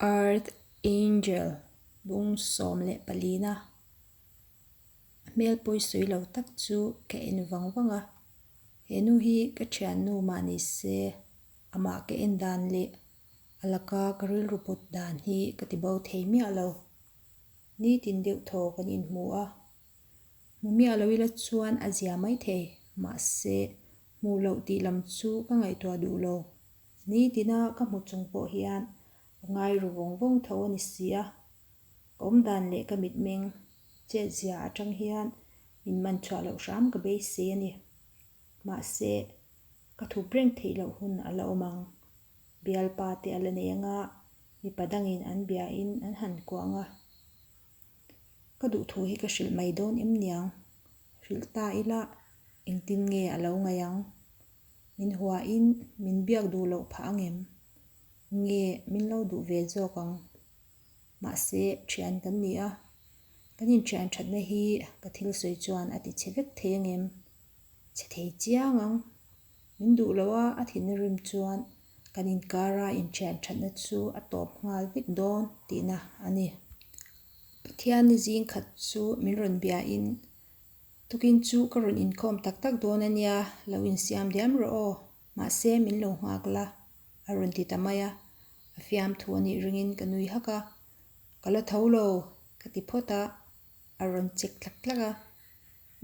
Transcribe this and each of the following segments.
Earth Angel bung 14 na a hmel pawi sawi lo tak chu ka en vang vang a. He nu hi ka thiannu mah ni se amah ka en dan leh a laka ka rilru put dan hi ka ti bo thei miah lo. Nitin deuh thaw kan inhmu a, hmu miah lo ila chuan a zia maithei mahse hmuh loh tih lam chu ka ngaihtuah duh lo. Nitina ka hmu chung pawh hian ka ngai ru vawng vawng tho a ni si a, ka awmdan leh ka mitmeng chet zia atang hian min man chhuah loh hram ka beisei a ni. Mahse, ka thup reng theih loh hun a la awm ang. Bialpa te a la nei anga mipa dangin an biain an han kuah ang a. Ka duhthu hi ka hrilh mai dawn em niang? Hrilh ta ila engtin nge a lo ngaih ang? Min huain min biak duh loh phah ang em? Nge min lo duh ve zawk ang? Mahse, thian kan ni a, kan inthian thatna hi ka thil sawi chuan a ti chhe vek thei ang em? Chhe thei chiang ang. Min duh loh a, a thinna rim chuan kan inkara inthian thatna chu a tawp nghal vek dawn tihna a ni. Pathianni zing khat chu min rawn biain, Tukin chu ka rawn inkhawm tak tak dawn a nia, lo insiam diam rawh aw, mahse min lo nghak la, a rawn ti ta mai a. A fiamthu a nih ringin ka nui hak a, Ka la tho lo, ka ti phawt a, a rawn chek tlak tlak a.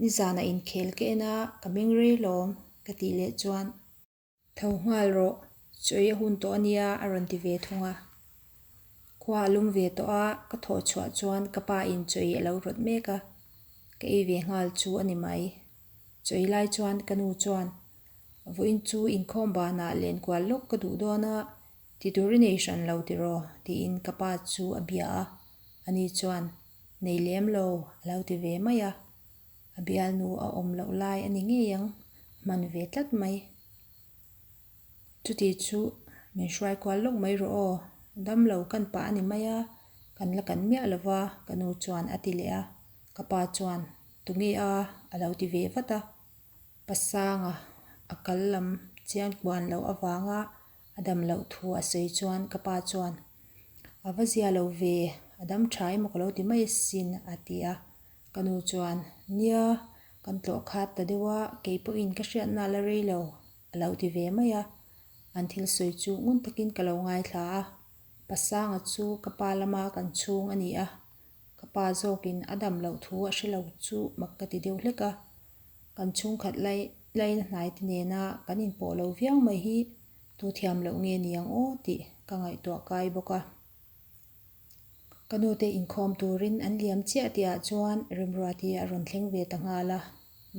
Nizanah inkhel ka en a, ka meng rei lawm, ka tih leh chuan. Tho nghal rawh, chawi a hun tawh a nia a rawn ti ve thung a. Khua a lum ve tawh a, ka thawh chhuah chuan ka pa in chawi a lo rawt mek a, ka ei ve nghal chu a ni mai. Chawi lai chuan ka nu chuan, Vawiin chu inkhawm banah lenkual lawk ka duh dawn a, ti tur i nei hran lo tiraw? tiin ka pa chu a bia a, ani chuan, Nei lem lo, a lo ti ve mai a. A bialnu a awm loh lai a ni ngei ang, a hman ve tlat mai. Chuti chu min hruai kual lawk mai rawh aw, dam lo kan pah a ni mai a, kan la kan miah lo va, ka nu chuan a ti leh a. Ka pa chuan, Tunge a? a lo ti ve vat a. Pasanga a kal lam chian kuan loh avanga a dam loh thu a sawi chuan ka pa chuan, A va zia lo ve, a dam tha emaw ka lo ti mai asin, a ti a. Ka nu chuan, Nia, kan tlawh khat ta deuh a, kei pawhin ka hriatna a la rei lo, a lo ti ve mai a. An thil sawi chu ngun takin ka lo ngaithla a. Pasanga chu ka pa lama kan chhung a ni a, ka pa zawkin a dam loh thu a hre lo chu mak ka ti deuh hlek a. Kan chhungkhat lai laina hnai te nena kan inpawh lo viau mai hi tu thiam loh nge ni ang aw tih ka ngaihtuah kai bawk a. Ka nute inkhawm turin an liam chiah tihah chuan Remruati a rawn thleng ve ta nghal a,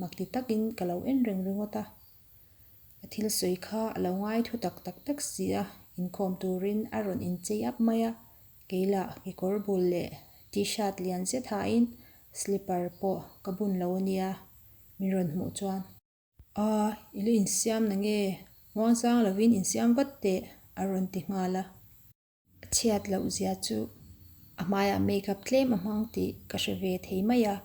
mak ti takin ka lo en reng ringawt a. A thil sawi kha a lo ngai thu tak tak tak si a, inkhawm turin a rawn inchei up mai a, kei lah kekawr bul leh t-shirt lian zet hain slipper pawh ka bun lo a nia, min rawn hmuh chuan. A, i la insiam na nge? Muangchang lovin insiam vat teh, a rawn ti nghal a. A chhiat loh zia chu a hmaiah makeup tlem a hmang tih ka hre ve thei mai a,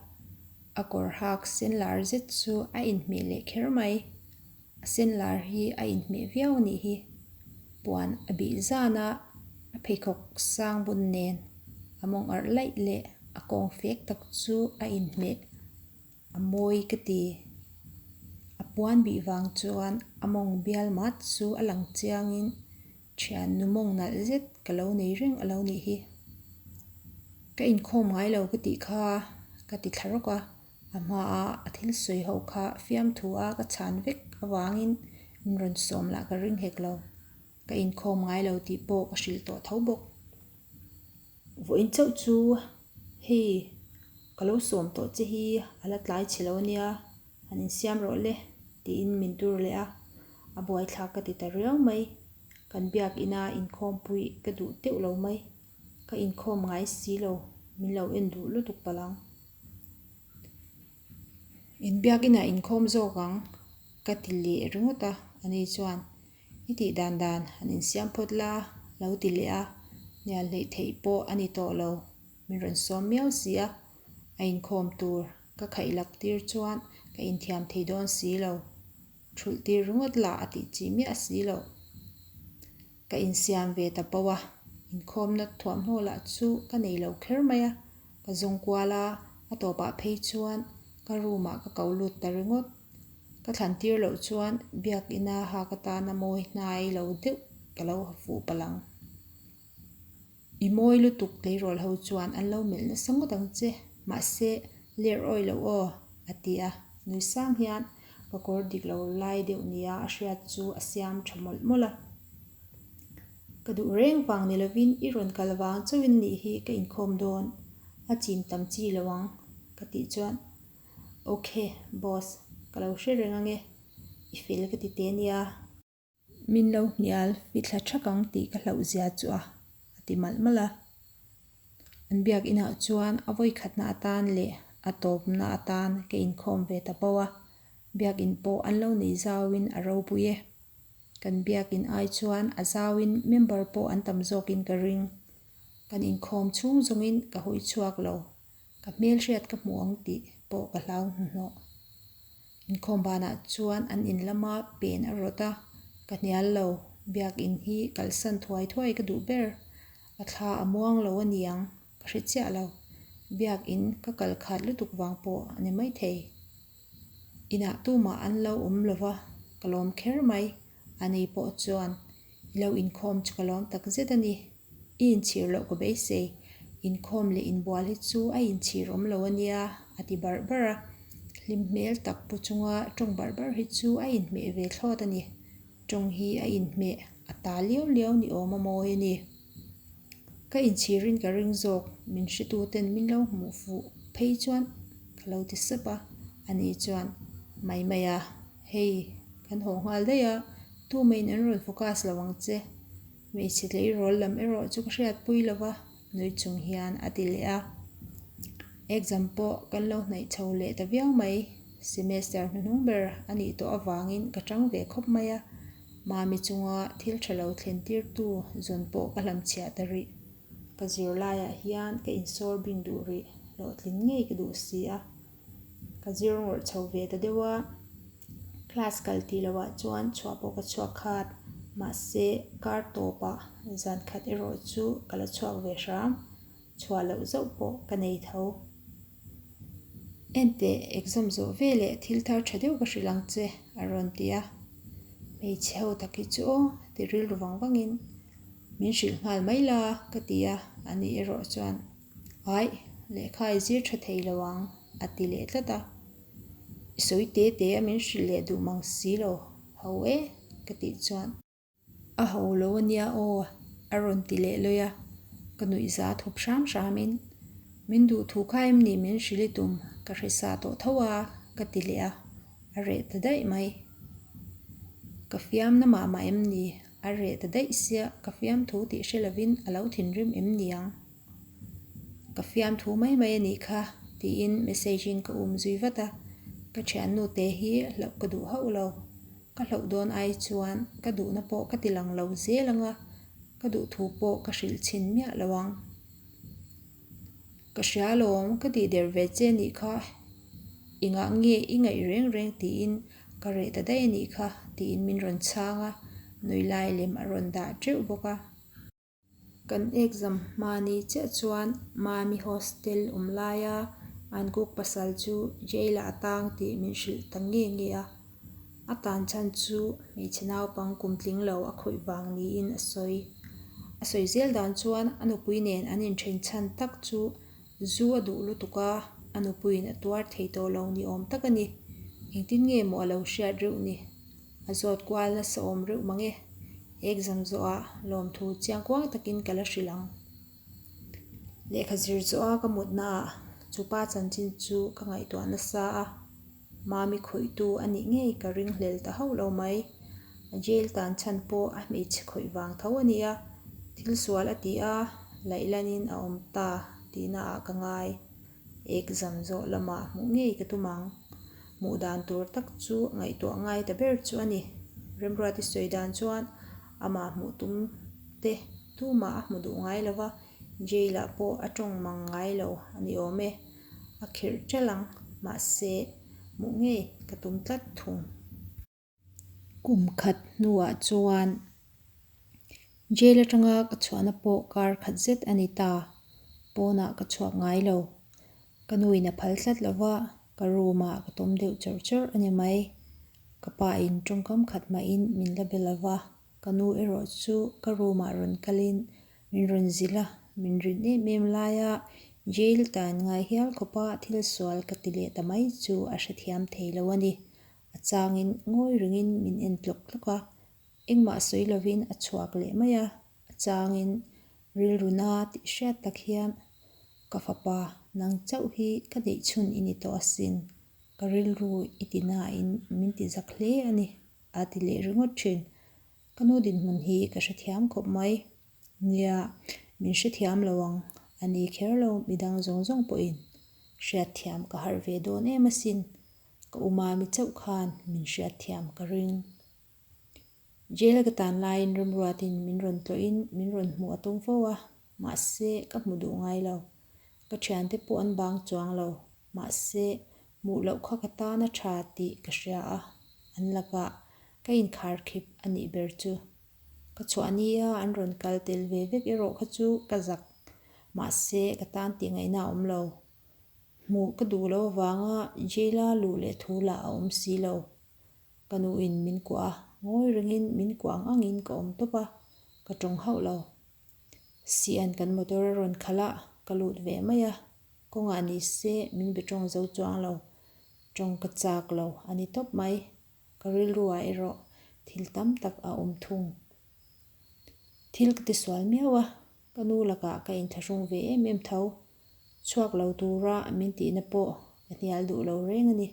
a kawr hak sen lar zet chu a inhmeh leh kher mai. A sen lar hi a inhmeh viau a nih hi. Puan a bih zan a, a pheikhawk sang bun nen a mawng arh laih leh a kawng fek tak chu a inhmeh. A mawi ka ti. A puan bih vang chuan a mawng bial mat chu a lang chiangin thiannu mawng nalh zet ka lo nei reng a lo nih hi. Ka inkhawm ngai lo ka tih kha ka ti thla rawk a, a hmaa a thil sawi ho kha fiamthu a ka chhan vek avangin min rawn sawm lah ka ring hek lo. Ka inkhawm ngai lo tih pawh ka hrilh tawh tho bawk. Vawiin chauh chu hei ka lo sawm tawh che hi a la tlai chhe lo ania, han insiam rawh le tiin min tur leh a, a buaithlak ka ti ta riau mai. Kan biak ina inkhawm pui ka duh teuh lo mai, ka inkhawm ngai si lo, min lo en duh lutuk palh ang. Inbiak inah inkhawm zawk ang ka ti leh ringawt a, ani chuan I tih dan dan han insiam phawt la, lo ti leh a, hnial hleih theih pawh a ni tawh lo, min rawn sawm miau si a, a inkhawm tur ka khaih lak tir chuan ka inthiam thei dawn si lo, thulh tir ringawt lah a tih chi miah si loh. Ka insiam ve ta poh a, Inkhawmna thuamhnaw lah chu ka nei lo kher mai a, ka zawng kual a, a tawpah phei chuan ka room ah ka ko lut ta ringawt. Ka thlan tir loh chuan biakina hak atana mawi hnai lo deuh ka lo ha fuh palh ang. I mawi lutuk tleirawl ho chuan an lo melh nasa ngawt ang che, mahse ler awi loh aw, a ti a. Nui sang hian ka kawr dik lo lai deuh nia a hriat chu a siam tha mawlh mawlh a. Ka duh reng vang ni lovin i rawn kal vang chauhin nih hi ka inkhawm dawn, a chim tam chi lo ang, ka tih chuan Ok, boss, ka lo hre reng ange, i fel ka ti teh nia. Min lo hnial fithla thak ang tih ka hlauh zia chu a, a ti malh malh a. An biak inah chuan a vawikhatna atan leh a tawpna atan ka inkhawm ve ta poh a, biakin pawh an lo nei zauin a ropui e. Kan biakin ai chuan a zauin member pawh an tam zawkin ka ring. Kan inkhawm chhung zawngin ka hawi chhuak lo. Ka hmelhriat ka hmu ang tih pawh ka hlau hnuhnawh. Inkhawm banah chuan an in lama pen a rawt a, ka hnial lo, biakin hi kalsan thuai thuai ka duh ber. Ka thla a muang lo a niang, ka hre chiah lo. Biakin ka kal khat lutuk vang pawh a ni maithei. Inah tumah an lo awm lo va, ka lawm kher mai. A nei pawh chuan i lo inkhawm chu ka lawm tak zet a ni. I inchhir loh ka beisei, inkhawm leh inbual hi chu a inchhir awm lo a nia, a ti barh barh a. Hlim hmel tak pu chunga tawng barh barh hi chu a inhmeh ve thlawt a ni. Tawng hi a inhmeh a ta liau liau ni awm a mawi a ni. Ka inchhirin ka ring zawk, min hretuten min lo hmuh fuh phei chuan ka lo ti sap a, ani chuan mai mai a, hei kan haw nghal daih a, tumah-in an rawn focus lo ang che, hmeichhe tleirawl lam erawh chu ka hriatpui lo va, nui chung hian a ti leh a. Exam pawh kan lo hnaih chho leh ta viau mai, semester hnuhnung ber a nih tawh avangin ka tang ve khawp mai a, Mami chunga thil tha lo thlen tirtu zawn pawh ka hlamchhiah ta rih. Ka zirlaiah hian ka insawr bing duh rih, hlawhtlin ngei ka duh si a. Ka zir ngawrh chho ve ta deuh a, class kal tih lohah chuan chhuah pawh ka chhuak khat. Mahse, kar tawpah zan khat erawh chu ka la chhuak ve hram, chhuah loh zauh pawh ka nei tho. Enteh, exam zawh ve leh thil thar tha deuh ka hrilh ang che, a rawn ti a. Hmeichhe ho tak hi chu aw, ti rilru vang vangin min hrilh nghal mai la, ka ti a, ani erawh chuan, Aih, lehkha i zir tha thei lo ang, a ti leh tlat a. I sawi te te a min hrilh leh duh mang si lo, ho e, ka tih chuan. A ho lo a nia aw, a rawn ti leh lawi a, ka nuih za thup hram hramin, Min duh thu kha em ni min hrilh i tum, ka hre sa tawh tho a, ka ti leh a, a reh ta daih mai. Ka fiam na mah mah em ni, a reh ta daih sia, ka fiam thu tih hre lovin a lo thinrim em ni ang? Ka fiam thu mai mai a nih kha, tiin message in ka um zui vat a, ka thiannu te hi hlauh ka duh hauh lo. Ka hlauh dawn ai chuan ka duhna pawh ka ti lang lo zel ang a, ka duh thu pawh ka hrilh chhin miah lo ang. Ka hria alawm, ka tih der ve che nih kha, engah nge i ngaih reng reng tiin ka reh ta daih a nih kha tiin min rawn chhang a, nui lai lem a rawn dah teuh bawk a. Kan exam hmani chiah chuan Mami hostel awm laia an cook pasal chu jail ah a tang tih min hrilh ta nge nge a. A tan chhan chu hmeichhe naupang kum tling lo a khawih vang niin a sawi. A sawi zel dan chuan a nupui nen an inthen chhan tak chu zu a duh lutuk a, a nupuiin a tuar thei tawh lo ni awm tak a ni. Engtin nge maw a lo hriat reuh ni? A zawt kual nasa awm reuh mang e. Exam zawhah lawmthu chiang kuang takin ka la hrilh ang. Lehkha zir zawha ka mutnaah chupa chanchin chu ka ngaihtuah nasa a, Mami khawihtu a nih ngei ka ringhlel ta hauh lo mai. A jail tan chhan pawh a hmeichhe khawih vang tho a ni a, thil sual a ti a, laihlan-in a awm ta tihnaah ka ngai. Exam zawh lamah hmuh ngei ka tum ang. Hmuh dan tur tak chu ngaihtuah ngai ta ber chu a ni. Remruati sawi dan chuan amah hmuh tum te tumah a hmu duh ngai lo va, jail ah pawh a tawng mang ngai lo a ni awm e. A khirh ṭalh ang, mahse hmuh ngei ka tum tlat thung. Kum khat hnuah chuan. Jail atanga ka chhuahna pawh kar khat zet a ni ta. Pawnah ka chhuak ngai lo. Ka nuin a phal tlat lo va, ka room ah ka tawm deuh chawrh chawrh a ni mai. Ka pa in tawngkam khat mahin min la be lo va, ka nu erawh chu ka room ah rawn kalin min rawn zilh a, min rin em em laia jail tan ngai hial khawpa thil sual ka ti leh ta mai chu a hrethiam thei lo a ni. A changin ngawi rengin min en tlawk tlawk a, engmah sawi lovin a chhuak leh mai a, a changin rilru na tih hriat tak hian ka fapa nang chauh hi ka neih chhun i ni tawh asin, ka rilru i ti nain min ti zak hle a ni a ti leh ringawt thin. Ka nu dinhmun hi ka hrethiam khawp mai. Nia, min hrethiam lo ang, a ni kher lo midang zawng zawng pawhin hriatthiam ka harh ve dawn em asin. Ka umami chauh khan min hriatthiam ka ring. Jail ka tan laiin Remruatin min rawn tlawhin min rawn hmuh a tum fo a, mahse ka hmu duh ngai lo. Ka thiante pawh an bang chuang lo, mahse hmuh loh kha ka tan a tha tih ka hria a, an lakah ka inkharkhip a nih ber chu. Ka chhuah nia an rawn kal tel ve vek erawh kha chu ka zak, mahse ka tan tih ngaihna a awm lo. Hmuh ka duh loh avanga jail-a luh leh thu lah a awm si lo. Ka nuin min kuah a, ngawi rengin min kuah ang angin ka awm tawp a, ka tawng hauh lo. Sian kan motor a rawn khalh a, ka lut ve mai a, kawngah ni se min be tawng zo chuang lo, tawng ka chak lo a ni tawp mai. Ka rilruah erawh thil tam tak a awm thung. Thil ka tisual miau a, ka nu lakah ka inthlahrung ve em em tho. Chhuak lo tura min tihna pawh ka hnial duh lo reng a ni.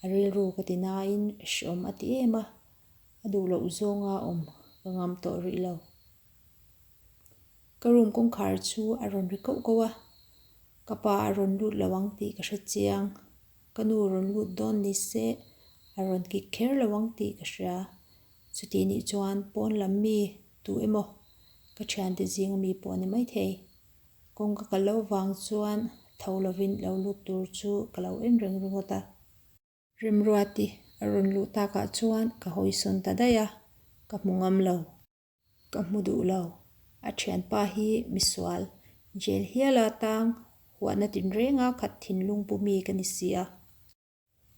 A rilru ka ti nain hreawm a ti em a, a duh loh zawnga awm ka ngam tawh rih lo. Ka room kawngkhar chu a rawn ri koh koh a, ka pa a rawn lut lo ang tih ka hre chiang. Ka nu rawn lut dawn ni se a rawn kik kher lo ang tih ka hria. Chuti nih chuan pawn lam mi tu emaw ka thiante zinga mi pawh a ni maithei. Kawng ka kal loh vang chuan tho lovin lo lut tur chu ka lo en reng ringawt a. Remruati a rawn luh takah chuan ka hawisawn ta daih a, ka hmu ngam lo. Ka hmu duh lo. A thianpa hi misual, jail hiala tang huahna tinrenga khat thinlung pu mi ka ni si a.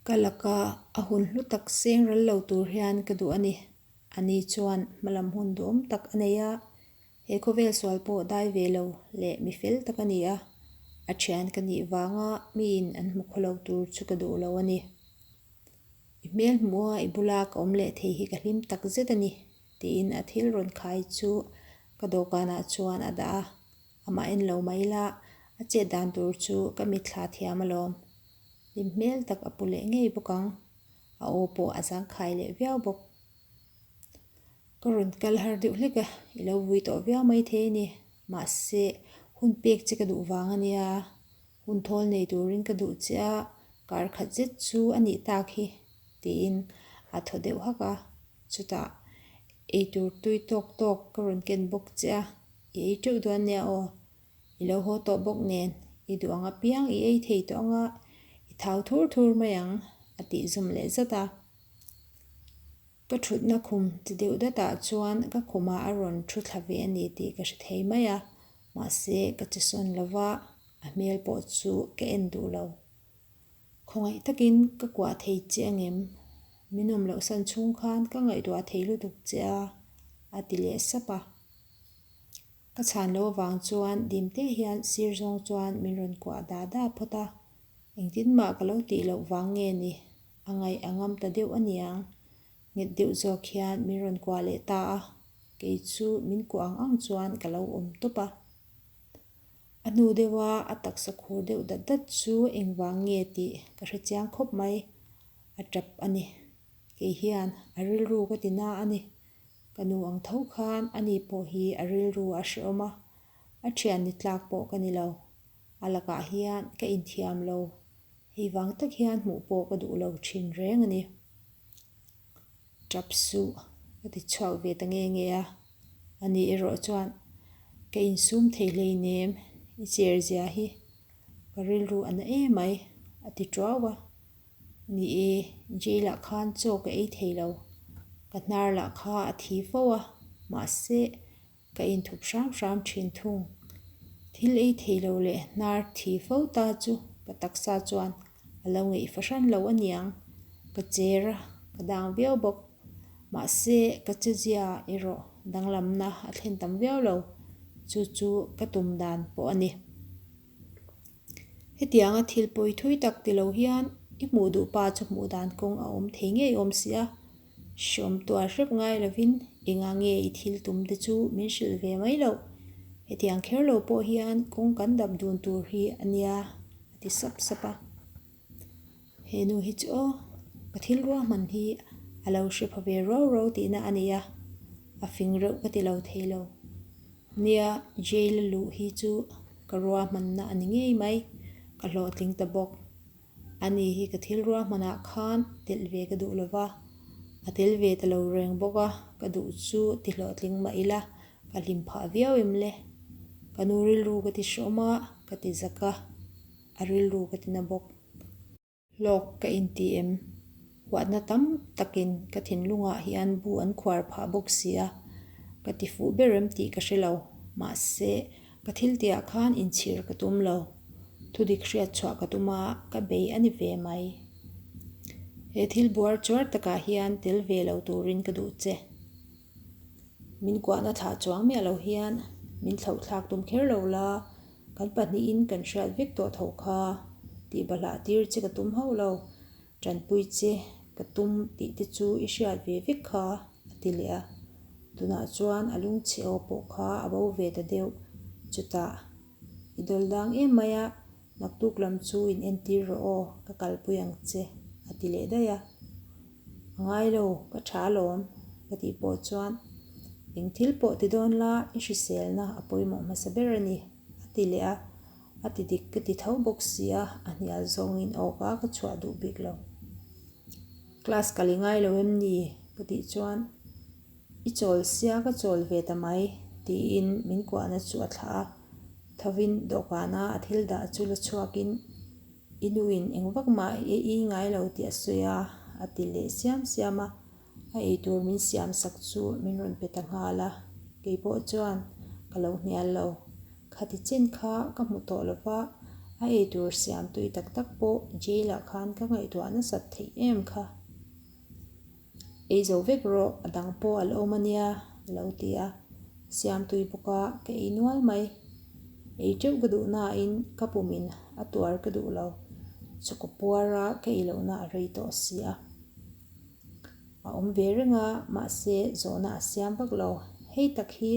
Ka laka a hun hlu tak seng ral lo tur hian ka duh a ni. Ani chuan hmalam hun duhawm tak a nei a, he khawvel sual pawh dai ve lo leh mi fel tak a ni a, a thian ka nih vanga miin an hmu khaw lo tur chu ka duh lo a ni. I hmel hmuha i bula ka awm leh thei hi ka hlim tak zet a ni, tiin a thil rawn khai chu ka dawhkanah chuan a dah a. Amah en lo mai la, a chet dan tur chu ka mitthla thiam alawm. Hlim hmel tak a pu leh ngei bawk ang. A aw pawh a zangkhai leh viau bawk. Ka rawn kal har deuh hlek a, i lo vui tawh viau mai thei a ni. Mahse, hun pek che ka duh vang a nia. Hun thawl nei turin ka duh che a, kar khat zet chu a nih tak hi, tiin a thaw deuh hak a. Chutah, eitur tui tawk tawk ka rawn ken bawk che a, i ei teuh dawn nia aw. I lo haw tawh bawk nen, i duh ang apiang i ei thei tawh anga i thau thur thur mai ang, a tih zum leh zat a. Ka thutna khum chi deuh datah chuan ka khumah a rawn thu thla ve a ni tih ka hre thei mai a, mahse ka che sawn lo va, a hmel pawh chu ka en duh lo. Khawngaih takin ka kuah thei che angem? Min awm loh san chhung khan ka ngaihtuah thei lutuk che a, a ti leh sap a. Ka chhan loh avang chuan dimte hian sir zawng chuan min rawn kuah da da phawt a, engtin mah ka lo tih loh vang nge ni, a ngaih a ngam ta deuh a niang. Nghet deuh zawk hian min rawn kuah leh ta a, kei chu min kuah ang ang chuan ka lo awm tawp a. A hnu deuha a taksa khur deuh dat dat chu engvang nge tih ka hre chiang khawp mai, a tap a ni. Kei hian a rilru ka ti na a ni. Ka nu ang tho khan ani pawh hi a rilru a hrehawm a, a thian ni tlak pawh ka ni lo. A lakah hian ka inthiam lo, hei vang tak hian hmuh pawh ka duh lo thin reng a ni. Tap suh ka ti chhuak ve ta nge nge a, ani erawh chuan ka insum thei hleinem i cher zia hi ka rilru a na emai a ti tuau a. Ni e, jail ah khan chaw ka ei thei lo. Ka hnar lah kha a thi fo a, mahse Ka inthup hram hram thin thung. Thil ei thei lo leh hnar thi fo ta chu ka taksa chuan a lo ngeih fahran lo a niang. Ka cher a, ka dang viau bawk. Mahse, ka chezia erawh danglamna a thlen tam viau lo. Chu chu ka tum dan pawh a ni. Hetianga thil pawi thui tak ti lo hian i hmuh duh pa chu hmuh dan kawng a awm thei ngei awm si a. Hreawm tuar hrep ngai lovin enga nge i thil tum te chu min hrilh ve mai loh. Hetiang kher lo pawh hian kawng kan dap dun tur hi a nia a ti sap sap a. He nu hi chu aw, ka thil ruahman hi a lo hre pha ve rau rau tihna a ni a, a fing reuh ka ti lo thei lo. Nia, jail a luh hi chu ka ruahmanna a ni ngei mai, ka hlawhtling ta bawk. Ani hi ka thil ruahmanah khan telh ve ka duh lo va, a tel ve ta lo reng bawk a, ka duh chu ti hlawhtling mah ila ka hlim phah viau em le. Ka nu rilru ka ti hrawm a, ka ti zak a, a rilru ka ti na bawk. Hlawk ka inti em? Huatna tam takin ka thinlungah hian bu an khuar phah bawk si a, ka ti fuh ber em tih ka hre lo. Mahse, ka thil tihah khan inchhir ka tum lo. Thudik hriat chhuah ka tum a, ka bei a ni ve mai. He thil buar chuar takah hian tel ve lo turin ka duh che. Min kuahna thlah chuang miah lo hian min thlauhthlak tum kher lo la, kan pahnihin kan hriat vek tawh tho kha tih bahlah tir che ka tum hauh lo, tanpui che ka tum tih te chu i hriat ve vek kha a ti leh a. Tunah chuan a lungchhe aw pawh kha a bo ve ta deuh, chutah i dawl dang em mai a, Naktuk lam chu in entir rawh aw, ka kalpui ang che, a ti leh daih a. A ngai lo, ka tha alawm, ka tih pawh chuan, Eng thil pawh ti dawn la, i hriselna a pawimawh hmasa ber a ni, a ti leh a. A ti dik ka ti tho bawk si a, a hnial zawngin awka ka chhuah duh bik lo. Class kal i ngai lo em ni? ka tih chuan, I chawl sia ka chawl ve ta mai, tiin min kuahna chu a thlah a. Thovin dawhkana a thil dah chu la chhuakin, I nuin eng vak mah i ei ngai lo tih a sawi a, a ti leh siam siam a. A eitur min siam sak chu min rawn pe ta nghal a, kei pawh chuan ka lo hnial lo. Khati chen kha ka hmu tawh lo va, a eitur siam tui tak tak pawh jail ah khan ka ngaihtuah nasat theih em kha. Ei zo vek rawh, a dang pawh a la awm a nia, a lo ti a. Siam tui bawk a, ka ei nual mai. Ei teuh ka duh nain ka pumin a tuar ka duh lo. Chawkaw puara ka ei lohna a rei tawh si a. A awm ve reng a, mahse zawhna a siam vak lo. Hei tak hi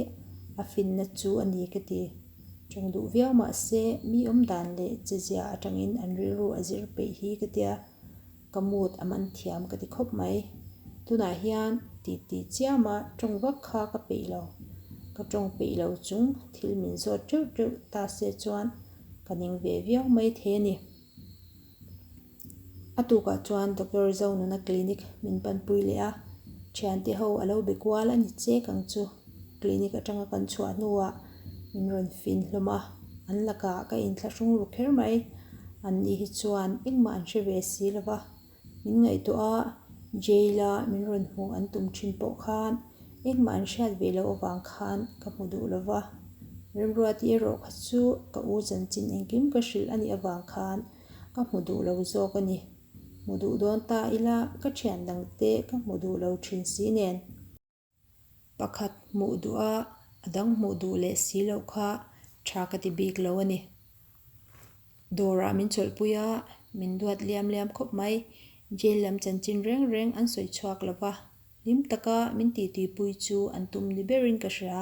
a finna chu a ni ka ti. Tawng duh viau mahse mi awmdan leh chezia atangin an rilru a zir peih hi ka tia. Ka mood a man thiam ka ti khawp mai. Tunah hian ti ti chiama tawng vak kha ka peih lo. Ka tawng peih lo chung thil min zawt teuh teuh ta se chuan ka ning ve viau mai thei a ni. A tukah chuan Doctor Zonuna clinic min panpui leh a, thiante ho a lo be kual a ni chek ang chu. Clinic atanga kan chhuah hnuah min rawn fin hlawm a, an lakah ka inthlahrung ru kher mai. An ni hi chuan engmah an hre ve si lo va, min ngaihtuah a, jail a min rawn hmuh an tum thin pawh khan engmah an hriat ve loh avang khan ka hmu duh lo va. Remruati erawh kha chu ka u chanchin engkim ka hrilh a nih avang khan ka hmu duh lo zawk a ni. Hmu duh dawn ta ila ka thian dangte ka hmu duh lo thin si nen. Pakhat hmuh duh a, a dang hmuh duh leh si loh kha tha ka ti bik lo a ni. Dawrah min chawlhpui a, min duat liam liam khawp mai. Jail lam chanchin reng reng an sawi chhuak lo va, hlim taka min titipui chu an tum ni berin ka hria.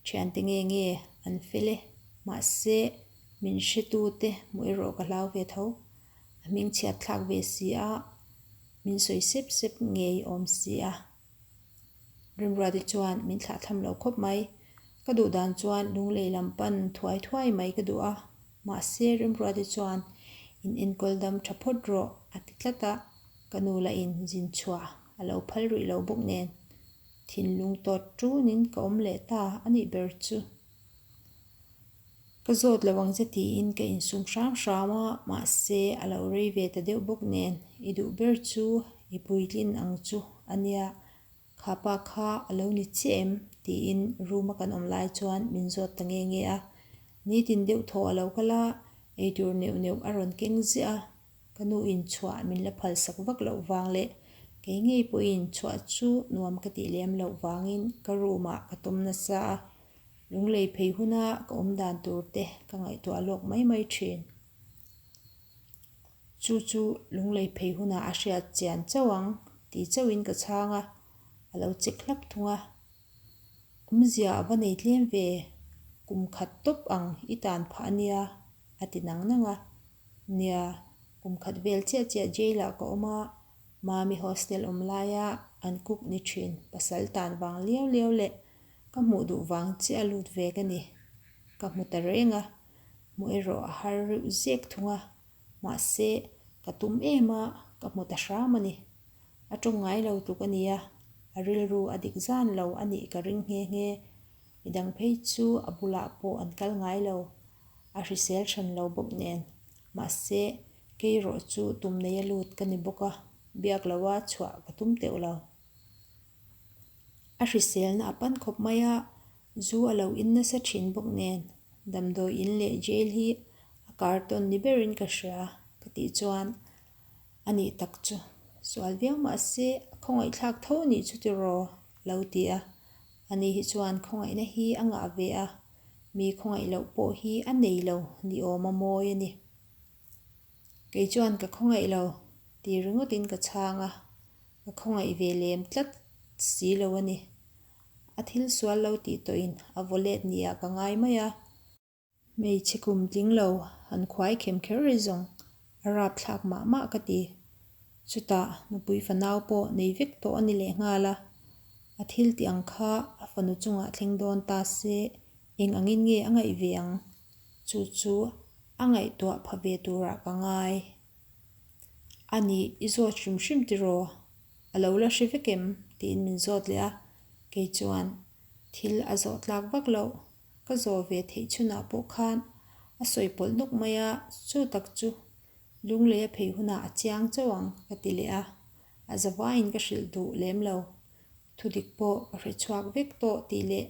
Thiante nge nge an fel e, mahse min hretute hmuh erawh ka hlau ve tho. A hmingchhiat thlak ve si a, min sawi sep sep ngei awm si a. Remruati chuan min thlah tham lo khawp mai. Ka duh dan chuan lunglei lam pan thuai thuai mai ka duh a, mahse Remruati chuan in enkawl dam tha phawt rawh a ti tlat a, ka nu lah in zin chhuah a lo phal rih lo bawk nen thinlung tawt tunin ka awm leh ta a nih ber chu. Ka zawt lo ang che tiin ka insum hram hram a, mahse a lo rei ve ta deuh bawk nen i duh ber chu i puitlin ang chu a nia, kha pa kha a lo ni chiah em? Tiin room a kan awm lai chuan min zawt ta nge nge a. Nitin deuh thaw a lo kal a, eitur neuh neuh a rawn keng ziah a. Ka nu in chhuah min la phalsak vak loh vang leh kei ngei pawhin chhuah chu nuam ka tih lem loh vangin ka room ah ka tawm nasa a. Lunglei phei huna ka awm dan tur te ka ngaihtuah lawk mai mai thin. Chu chu lunglei phei hunah a hriat chian chauh ang tih chauhin ka chhang a, a lo chek hlap thung a. Awmzia a va nei tlem ve, kum khat tawp ang i tan phah a nia, a ti nang nang a. Nia, kum khat vel chiah chiah jail ah ka awm a, Mami hostel awm laia an cook ni thin pasal tan vang liau liau leh ka hmuh duh vang chiah a lut ve ka ni. Ka hmu ta reng a, hmuh erawh a har reuh zek thung a, mahse ka tum em a, ka hmu ta hram a ni. A tawng ngai lo tluk a nia, a rilru a dik zan lo a nih ka ring nghe nghe. Midang phei chu a bulah pawh an kal ngai lo, a hrisel hran lo bawk nen. Mahse, kei erawh chu tum nei a lut ka ni bawk a, biak loa chhuah ka tum teuh lo. A hriselna a pan khawp mai a, zu a lo in nasa thin bawk nen, damdawi in leh jail hi a kar tawn ni berin ka hria ka tih chuan a nih tak chu sual viau mah se a khawngaihthlak tho nih chu tiraw lo ti a, ani hi chuan khawngaihna hi a ngah ve a, mi khawngaih loh pawh hi a nei lo ni awm a mawi a ni. Kei chuan ka khawngaih lo ti ringawtin ka chhang a, ka khawngaih ve lem tlat si lo a ni. A thil sual lo tih tawhin a vaw let ni ah ka ngai mai a. Hmeichhe kum tling lo han khuai khem kher ri zawng a rap thlak mah mah ka ti. Chutah nupui fanau pawh nei vek tawh a ni lehnghal a, a thil tih ang kha a fanu chungah thleng dawn ta se eng angin nge a ngaih ve ang? Chu chu a ngaihtuah pha ve turah ka ngai. A nih i zawt hrim hrim tiraw? A lo la hre vek em? tiin min zawt leh a, kei chuan thil a zawh tlak vak loh. Ka zawh ve theih chhunah pawh khan a sawi pawlh nawk mai a, chu tak chu Lunglei a phei hunah a chiang chauh ang ka ti leh a, a zavaiin ka hrilh duh lem lo. Thudik pawh ka hre chhuak vek tawh tih leh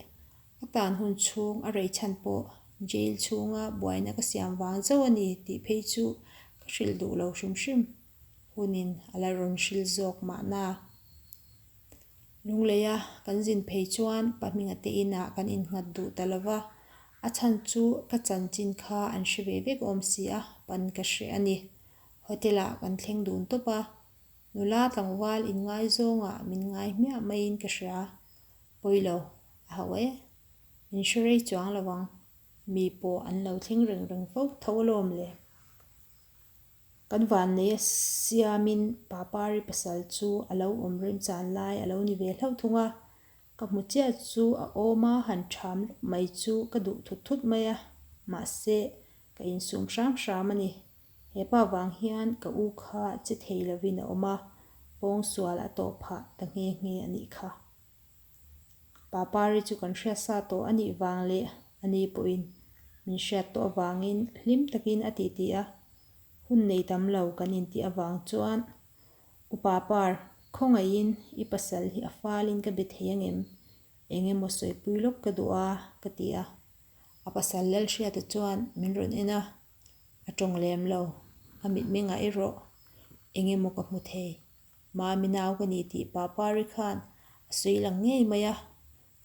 ka tan hun chhung a rei chhan pawh jail chhunga buaina ka siam vang zauh a ni tih phei chu ka hrilh duh lo hrim hrim. Hunin a la rawn hrilh zawk mahna. Lungleia kan zin phei chuan Pahminga te inah kan innghat duh ta lo va, a chhan chu ka chanchin kha an hre ve vek awm si a, pan ka hre a ni. Hotel ah kan thleng dun tawp a, nula tlangval inngaizawngah min ngai hmiah maiin ka hria. Pawi lo, a hauh e. Min hre rei chuang lo ang, mi pawh an lo thleng reng reng fo tho alawm le. Kan vannei a siamin Papari pasal chu a lo awm remchan lai a lo ni ve hlauh thung a, ka hmu chiah chu a awm a han ṭham lawk mai chu ka duh thut thut mai a, mahse ka insum hram hram a ni. He pa vang hian ka u kha che thei lovin a awm a, pawngsual a tawh phah ta nghe nghe a nih kha. Papari chu kan hriat sa tawh a nih vang leh a ni pawhin min hriat tawh avangin hlim takin a titi a, hun nei tam lo kan intih avang chuan U Papar, khawngaihin i pasal hi a falin ka be thei angem? Eng emaw sawipui lawk ka duh a, ka ti a. A pasal Lalhriata chuan min rawn en a, a tawng lem lo, a mitmengah erawh eng emaw ka hmu thei. Mami nau ka ni tih Papari khan a sawi lang ngei mai a,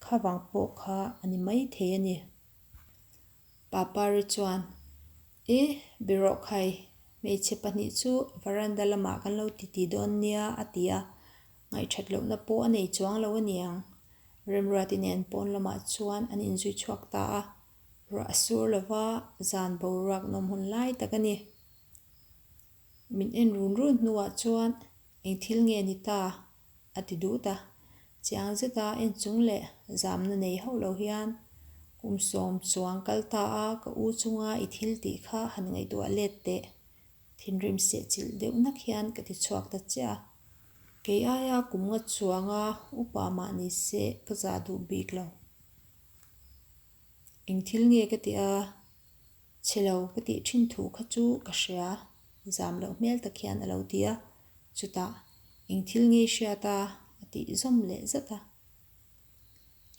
kha vang pawh kha a ni mai thei a ni. Papari chuan, E, birawh khai, hmeichhe pahnih chu varanda lamah kan lo titi dawn nia a ti a, ngaihthat lohna pawh a nei chuang lo a niang. Remruati nen pawn lamah chuan an inzui chhuak ta a, ruah a sur lova zan boruak nawm hun lai tak a ni. Min en run run hnuah chuan eng thil nge ni ta? a ti dut a. Chiang zeta en chung leh zamna nei hauh lo hian kum sawm chuang kal ta a ka u chunga i thil tih kha han ngaihtuah let teh. Thinrim seh chilh deuh nak hian ka ti chhuak ta chiah a. Kei aia kum nga chuanga upa mah ni se ka zah duh bik lo. Eng thil nge ka ti a? Chhe lo ka tih thin thu kha chu ka hria, zam loh hmel tak hian a lo ti a, chutah eng thil nge i hriat a? a tih zawm leh zat a.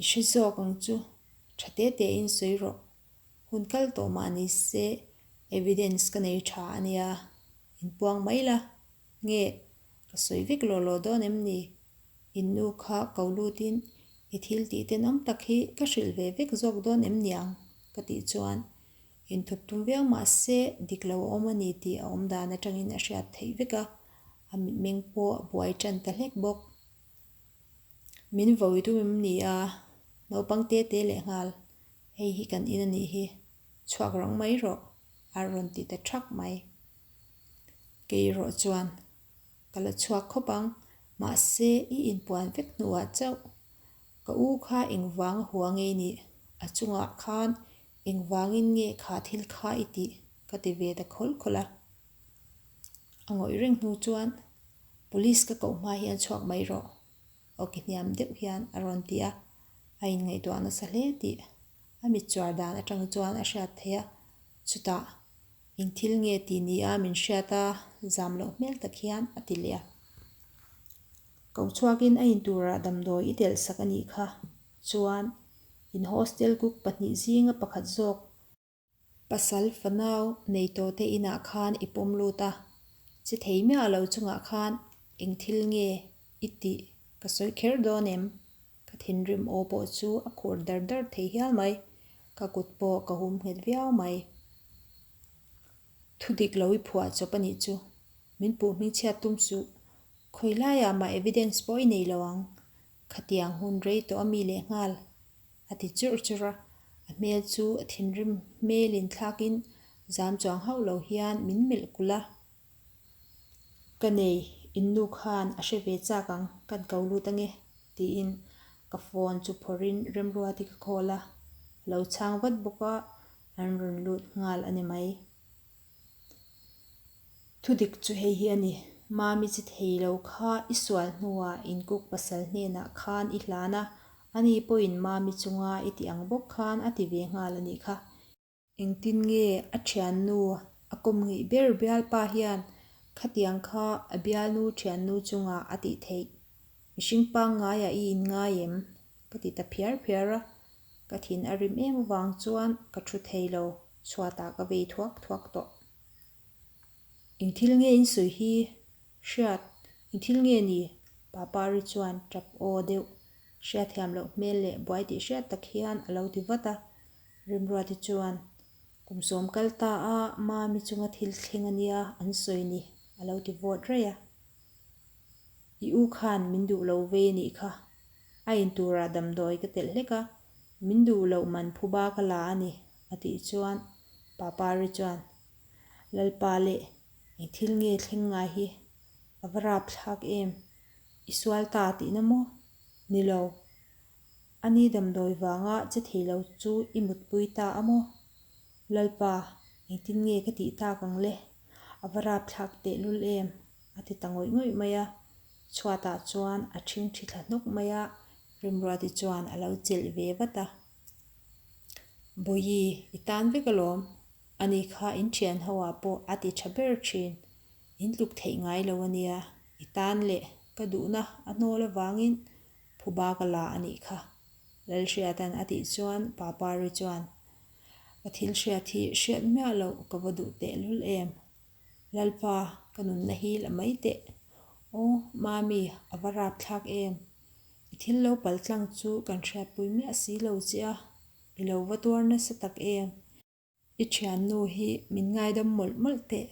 I hre zawk ang chu, tha te te in sawi rawh. Hun kal tawh mah ni se evidence ka nei tha a nia, inpuang mai la. Nge, ka sawi vek law law dawn em ni? In nu kha ko lutin i thil tih tenawm tak hi ka hrilh ve vek zawk dawn em niang? ka tih chuan inthup tum viau mah se dik lo a awm a ni tih a awm dan atangin a hriat theih vek a, a mitmeng pawh a buai tan ta hlek bawk. Min vawi tum em ni a? Naupang te te leh nghal, hei hi kan in a nih hi, chhuak rang mai rawh a rawn ti ta thak mai. Kei erawh chuan ka la chhuak khawp ang, mahse i inpuan vek hnuah chauh ka u kha engvang a hua ngei nih, a chungah khan engvangin nge kha thil kha i tih ka ti ve ta khawlh khawlh a. A ngawih reng hnu chuan Police ka koh hma hian chhuak mai rawh aw ki hniam deuh hian a rawn ti a, a inngaihtuah nasa hle tih a mit chuar dan atang chuan a hriat theih a, chutah eng thil nge tih ni a min hriat a zam loh hmel tak hian a ti leh a. Ko chhuakin a inturah damdawi i telh sak a nih kha chuan in hostel cook pahnih zinga pakhat zawk Pasal fanau nei tawh te inah khan i pawm lut a, che thei miah lo chungah khan eng thil nge i tih ka sawi kher dawn em? Ka thinrim aw pawh chu a khur dar dar thei hial mai, ka kut pawh ka hum nghet viau mai. Thu dik lo i phuah chawp a nih chu, min puh hmingchhiat tum suh, khawi laiah mah evidence pawh i nei lo ang, Khatiang hun rei tawh a mi leh nghal, a ti churh churh a, a hmel chu a thinrim hmelin thlakin zam chuang hauh lo hian min melh kulh a. Ka nei, in nu khan a hre ve chak ang, kan ko lut ange, tiin ka phone chu phawrhin Remruati ka call a, a lo chhang vat bawk a, an rawn lut nghal a ni mai. Thudik chu hei hi a ni, Mami chi thei lo kha i sual hnuah inkuk pasal hnenah khan i hlan a, ani pawhin Mami chunga i tih ang bawk khan a ti ve nghal a nih kha. Engtin nge a thiannu a kawm ngeih ber bialpa hian khatiang kha a bialnu thiannu chungah a tih theih? Mihring pangngaiah i inngai em? Ka ti ta phiar phiar a, ka thin a rim em avang chuan ka thu thei lo, chhuatah ka vei thuak thuak tawh. Eng thil nge in sawi hi? Hriat, eng thil nge ni? Papari chuan tap aw deuh, hriatthiam loh hmel leh buai tih hriat tak hian a lo ti vat a. Rimruati chuan, Kum sawm kal ta a, Mami chunga thil thleng a nia an sawi ni, a lo ti vawt raih a. I u khan min duh lo vei a nih kha. A in turah damdawi ka telh hlek a, min duh loh man phuba ka la a ni, a tih chuan Papari chuan, Lalpa leh, eng thil nge thleng ngai hi? A va rap thlak em? I sual ta tihna maw? Ni lo. Ani damdawi vanga che thei lo chu i mutpui ta a maw? Lalpa, engtin nge ka tih tak ang le? A va rap thlak tehlul em? A ti ta ngawih ngawih mai a. Chhuatah chuan a ṭhingṭhi thla hnawk mai a, Rimruati chuan a lo chelh ve vat a. Bawihi, i tan vek alawm. Ani kha in ṭhian ho ah pawh a ti ṭha ber ṭhin. In tluk theih ngai lo a nia, i tan leh ka duhna a hnawl avangin phuba ka la a nih kha. Lalhriata'n a tih chuan Papari chuan, Ka thil hriat hi hriat miah loh ka va duh tehlul em? Lalpa, ka nunna hi la mai teh. Aw, Mami, a va rapthlak em? I thil lo pal tlang chu kan hriatpui miah si lo che a, i lo va tuar nasa tak em? I thiannu hi min ngaidam mawlh mawlh teh,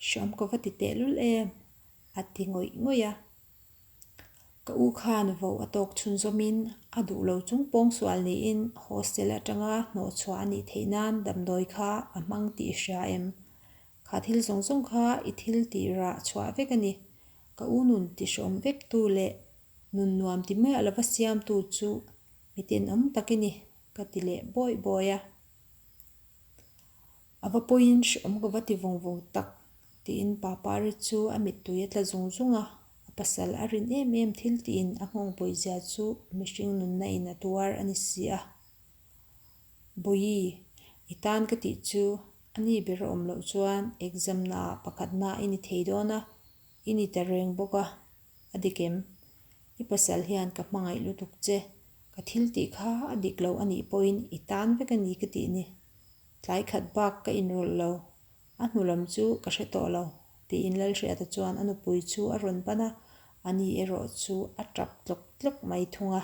hriam ka va ti tehlul em? a ti ngawih ngawih a. Ka u khan voh a tawk chhunzawmin a duh lo chung pawngsual niin hostel atanga hnawhchhuah a nih theih nan damdawi kha a hmang tih i hria em? Kha thil zawng zawng kha i thil tih rah chhuah vek a ni. Ka u nun ti hrawm vek tu leh nun nuam ti miah lova siamtu chu mi tenawm tak i ni, ka ti leh bawih bawih a. A va pawiin hreawm ka va ti vawng vawng tak, tiin Papari chu a mittui a tla zung zung a. A pasal a rin em em thil tiin a nghawng pawizia chu mihring nunna in a tuar a ni si a. Bawihi, i tan ka tih chu a ni ber a awm loh chuan exam naah pakhatna i ni thei dawn a, i ni ta reng bawk a, a dik em? I pasal hian ka hmangaih lutuk che. Ka thil tih kha a dik lo a nih pawhin i tan vek a ni ka tih ni. Tlai khat bak ka inrawlh lo, a hnu lam chu ka hre tawh lo, tiin Lalhriata chuan a nupui chu a rawn ban a, ani erawh chu a tap tlawk tlawk mai thung a.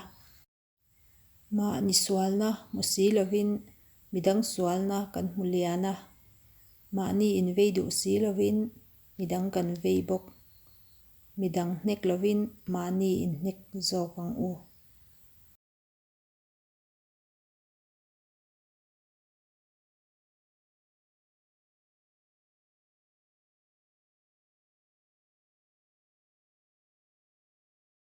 Mahni sualna hmu si lovin midang sualna kan hmu lian a, mahni invei duh si lovin midang kan vei bawk. Midang hnek lovin mahni inhnek zawk ang u.